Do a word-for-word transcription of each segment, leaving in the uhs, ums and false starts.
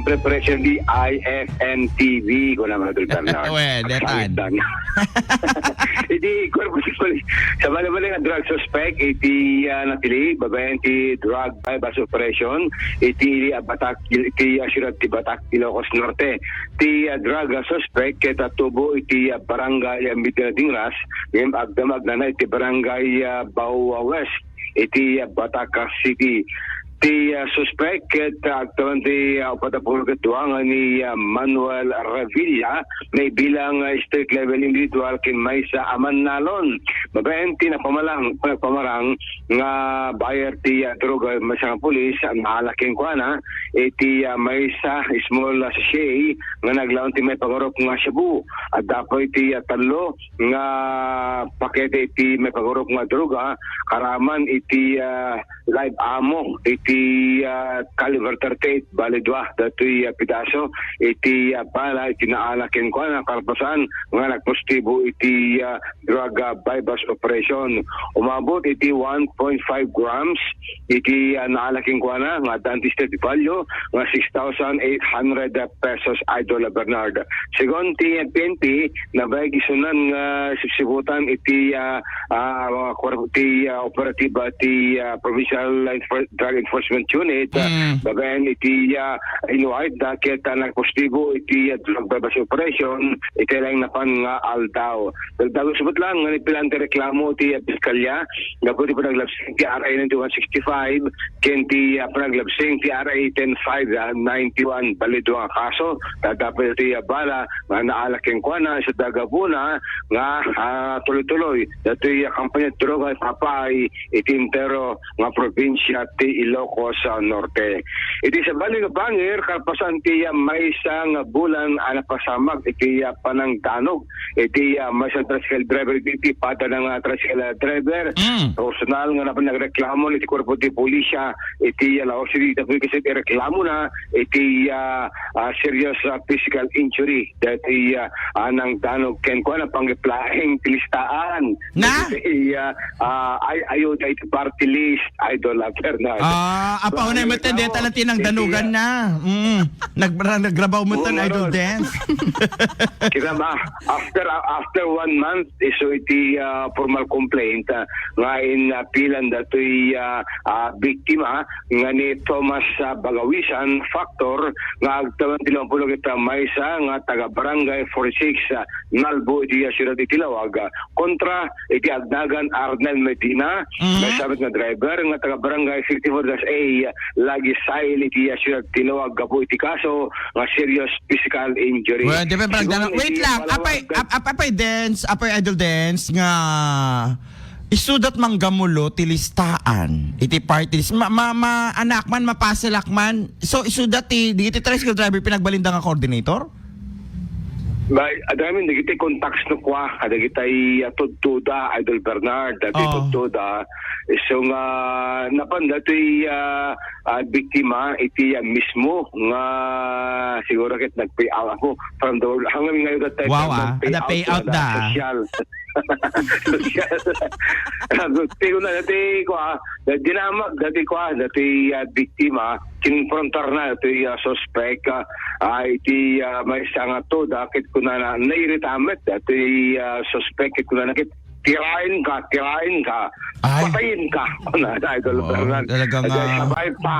Preparation di I F N T V, kuna man, Idol Bernard. Wen, detan. Iti kuerpo ti pulis, sa bali-bali nga drug suspect, iti, ah, natili, babaen ti drug buy-bust operation, iti, ah, Batak, iti, ah, siyudad ti Batak, Ilocos Norte. Ti, ah, drug, ah, suspect, ket, ah, tubo iti, ah, barangay, ah, Medina Dingras, ngem agdamagna iti barangay, ah, Bao West. iti, ah, Batak City. Ti, ah, suspek ket, ah, agtawen ti, ah, upat a puluh ket dua nga ni, ah, Manuel Revilla, maibilang, ah, street level individual ken maysa a mannalon. Babaen ti napamalang-, nagpamarang nga buyer ti, ah, droga, maysa nga pulis, ah, naala kenkuana iti, ah, maysa small, ah, sachet nga naglaon ti maipangarup nga shabu. Adda pay ti, ah, tallo nga pakete iti maipangarup nga droga, karaman iti, ah, live ammo iti, ah, caliber thirty-eight, bali dua datoy, ah, pidaso iti, ah, bala iti naala kenkuana, kalpasan nga nagpositibo iti, ah, drug, ah, buy-bust operation. Umabot iti one point five grams iti, ah, naala kenkuana nga adda ti street value nga six thousand eight hundred pesos, Idol Bernard. Segun ti P N P, nabay isunan nga sipsibutan iti, ah, ah, mga kuwerpo ti, ah, operatiba ti, ah, Provincial Enfor-, Drug Enforcement Unit, ah, Mm. babaen iti, ah, inuwayda ket, ah, nagpositibo iti, ah, drug buy-bust operation iti laeng napan nga aldaw. Dagdagus met lang nga nagpilan ti reklamo ti, ah, piskalya gapu ti panaglabsing ti R A ninety-one sixty-five ken ti, ah, panaglabsing ti R A ten five, ah, ninety-one. Bali dua nga kaso, adda pay ti, ah, bala nga naala kenkuana, isu ti gapuna nga, ah, tuloy-tuloy datoy, ah, kampanya droga ipapaay iti entero nga probinsia ti Ilocos, ah, Norte. Iti sabali nga bangir, kalpasan ti, ah, maysa nga bulan a napasamak iti, ah, panangdanog iti, ah, maysa nga tricycle driver, iti, iti pada nga tricycle, ah, driver. Mm. Personal nga napan nagreklamo iti kuerpo ti pulisya iti, ah, Lao City, tapos kasi ireklamona iti, ah, ah, serious, ah, physical injury dati, ah, ah, nangdanog kenkuana, panggiplaeng ti listaan. Na? Dati, ah, ah, ay, ayuda iti party list, Idol, ah, Bernard. Ah, apaw na, Bangir met, deta lang ti nangdanugan na. Mm. Nag-, nagrabaw met, Idol Dance. Kita ba, after, after one month, isu iti, ah, formal complaint, ah, nga in, ah, pilan datoy, ah, ah, biktima nga ni Thomas, ah, Bagawisan Factor nga agtawen ti lima pulo ket maysa nga taga Barangay forty-six, ah, Nalbo iti, ah, siyudad iti Laoag, ah, kontra iti agnagan Arnel Medina, Mhm. maysa met nga driver nga taga Barangay fifty-four dash A, ah, Lagisail iti, ah, siyudad ti Laoag gapu iti kaso nga serious physical injury. Well, di ba, Brad, Siguro wait iti lang. Apay, palawagan ap-, ap-, apay, Dance, apay, Idol Dance, nga isudat manggamulo ti listaan iti party list. Ma-, ma-, ma-, anak man, mapaselak man. So, isudat ti, di iti tricycle driver pinagbalinda nga coordinator? Bay, adda amin dagiti contacts no kua, kadagitay, ah, tudtuda, Idol Bernard, dati Oo. tudtuda. So nga, napan datoy, ah, ah, biktima iti, ah, mismo nga siguro ket nag-pay out ako from the world. Hanggang ngayon, that time, Wow, ah. Ada pay out da. Social. Social. Tigo na, dati, kua, dinamak, dati, kua, dati, ah, biktima, kinonfrontar na, dati, ah, suspect, ah, ah, iti, ah, maysa nga to, dakit ko na, na, nairita met, dati, ah, suspect, ket ko na, nakit, "Tiraen ka, tiraen ka, Ay. patayin ka." Na, na, Idol Oo, Fernan. talaga Ay, nga. sabay pa.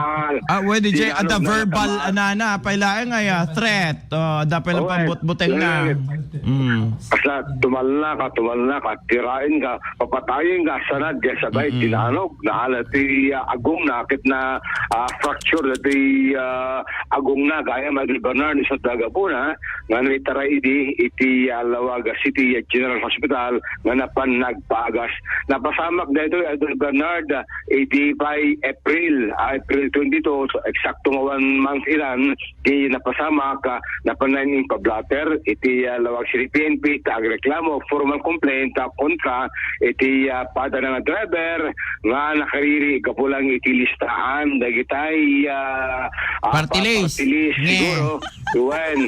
Ah, well, D J, Tinanong ada na verbal, natamaan. anana, pailaeng ay, ah, threat. Oh, dapel Oo, pambutbuteng eh. na. Yun, yun. Mm. Basta, "Tumalna ka, tumalna ka, tiraen ka, papatayin ka," sana, di sabay, Mm-mm. tinanog, naala ti, ah, agong na, ket na, ah, fracture ti, ah, agong na, gayam, Idol Fernan, isu ti gapuna, nga naitaray idi iti, ah, Laoag City General Hospital nga napan nagpagas. Napasamak daytoy, Idol Bernard, ah, idi pay April, ah, April twenty-two, so eksakto nga one month ilan, di napasamak, ah, napan na impablatter iti, ah, Laoag City P N P ta agreklamo, formal complaint, ah, kontra iti, ah, pada nga driver nga nakariri gapu lang iti listaan dagitay, ah, ah, Party pa-, list. party list, Nge. siguro. Wen.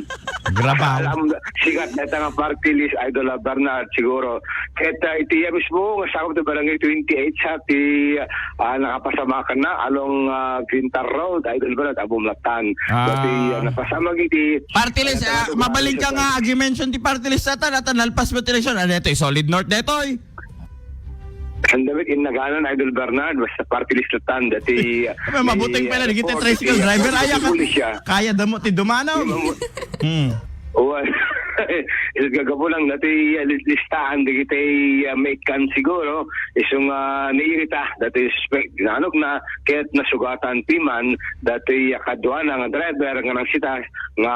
Grabaw. Alam, sikat na ita nga party list, Idol, ah, Bernard, siguro. Ket, ah, iti iya mismo nga sakop ti Barangay twenty-eight sa ti, ah, nakapasamakanna along, ah, Quinta Road, Idol Bernard, Abumlatan. Ah. Dati, ah, napasamak iti Party list, ah, mabalin ka nga, agi-mention ti party list ata, ata nalpas mo ti eleksyon. Ano ito, solid north detoy? Ang damit, innaganan, Idol Bernard, basta party list na tan, dati, May mabuting may, pala, ah, di kita report, tricycle iti, driver, ah, aya ka. Pulisya. Kaya damo ti dumanaw. Di mamu-, Hmm. Uwan. Isu gagapu lang, dati, ah, lis-, listahan, di kita, ah, may kan siguro, isu nga, ah, nairita, dati suspect, dinanok na, ket nasugatan ti man, dati, ah, kadua na nga driver, nga nangsita, nga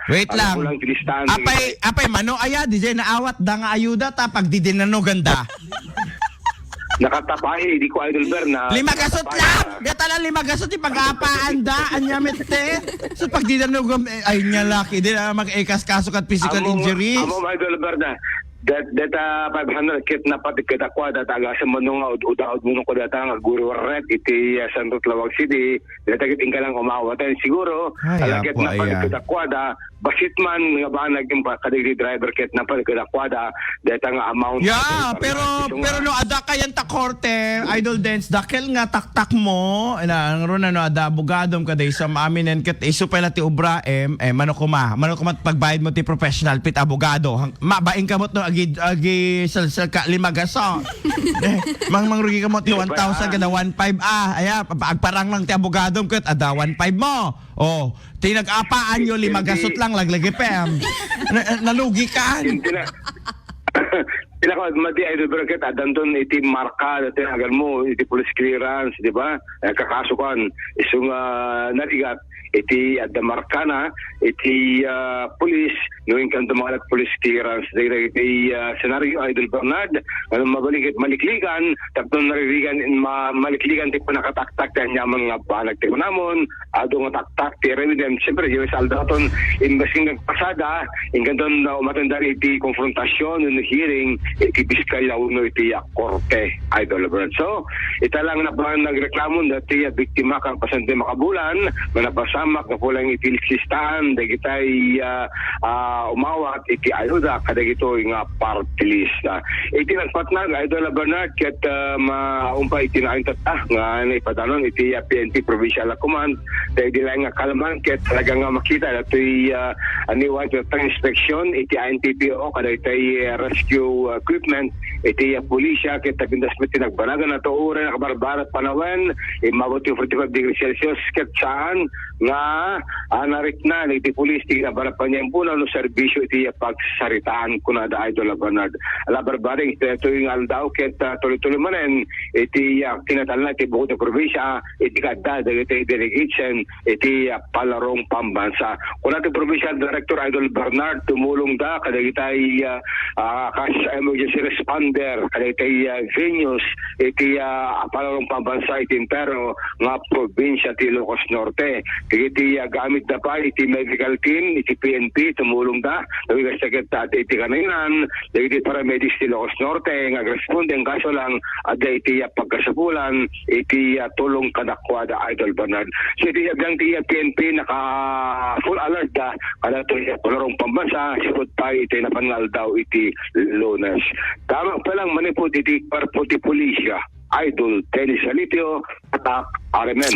Wait lang. Apay, apay, mano aya, di jay naawat da nga ayuda, ta pagdidinanogan da. Nakatapay, di ko Idol Ber na Lima gasot nakatapay lang! na. Data lang lima gasot, ipag-apaan da, anya mette. So, pagdidinanogan, eh, ay, nya laki, di na mag-ekas kaso kat physical Among, injuries. Among Idol Ber na. Dat, data five hundred kidnap pati kadakuada, taga sa mano nga ud-, udaud mo ko data nga guru ret iti, ah, Santo Lawag City. Dagiti ingka lang umawatan siguro, Ay, talaga apo, na ayan. Pagkadakwada, basit man nga banag yung pa-, kadagiti driver ket na pagkadakwada, deta nga amount Yeah, pero, pero no, ada kayan ta korte, Idol Dens, dakkel nga taktak mo, ina, ang runa no, ada abogadom kada isang maaminen ket isu pala ti obra, em, eh, mano kuma, mano kuma pagbayad mo ti professional pit abogado, hang-, mabaing kamot no, agi, agi, sal, sal, ka, lima gaso. Eh, mang, mangrugi kamot ti Di ba? one thousand kada one five, ah, aya, pa-, agparang lang ti abogadom ket ada one five mo. Oh, ti nag-apaan yo, lima Hindi. Gasot lang, laglagi pem. Na-, nalugi ka. Hindi na. Pinaka madi ay Idol Ber ket adanton iti marka, dati agan mo, iti police clearance, di ba? Eh, kakasukan. Isu nga narigat, iti adda markana, iti, ah, police, no inkanto mga police clearance. Dagiti, ah, senaryo, Idol Bernard, ano mabalik ket maliklikan, tapno naririgan, ma-, maliklikan ti panakataktak ti anyaman nga banag ti kunamon, adu nga taktak ti revidence. Siyempre, yung sa aldaton, imbes nga pasada, inkanton na umatendar iti konfrontasyon, no hearing, iti piskalya, no iti, ah, korte, Idol Bernard. So, ita lang na pa nagreklamo, dati, ah, biktima kang pasyente makabulan, nga napasamak, nga pulang iti listahan, dagitay, ah, ah, umawat, iti ayuda, kadagitoy nga party list. Ah, iti nagpatnag, Idol Bernard, ket, ah, maumpa iti naintatta, nga naipadanon, iti, ah, P N P Provincial Command, dagiti laeng nga kalman, ket talaga nga makita, datoy, ah, aniwan, ket inspeksyon, iti I N P P O, kadagitay, ah, rescue equipment, iti, ah, pulisya, ket tapintas met ti nagbanagan, natuuran, nakabarbarat, panawen, immabot ti forty-five degrees Celsius, ket saan nga, ah, narikna, iti pulis, ti nabarbaran niya impuna, no serbisyo, iti, ah, pagsaritaan, kunada Idol Bernard. Ala, barbaring, iti, itoy nga aldaw, ket, ah, tuloy-tuloy manen, iti, ah, kinatalna, iti bukod ti probinsya, iti kadda, dagiti delegation, iti, ah, Palarong Pambansa. Kuna ti Provincial Director Idol Bernard, tumulong da kadagitay, ah, ah, kas emergency responder, kadagitay, ah, venues, iti, ah, Palarong Pambansa iti entero nga probinsya ti Ilocos Norte. Dagiti, ah, gamit da pay iti medical team, iti P N P, tumulong da. Dagiti sakit, ah, iti kanaynan, dagiti paramedics ti Ilocos Norte nga agresponde, kaso lang, adda iti, ah, pagkasapulan, iti, ah, tulong kadakuada, Idol Bernard. So, iti abyan ti, ah, P N P, naka full alert da, kada to, ah, Palarong Pambansa, sipud pay iti napan nga aldaw iti Lunes. Tama pa lang manipud iti kuerpo ti pulisya, Idol Dennis Salitio, Tatak, R M N.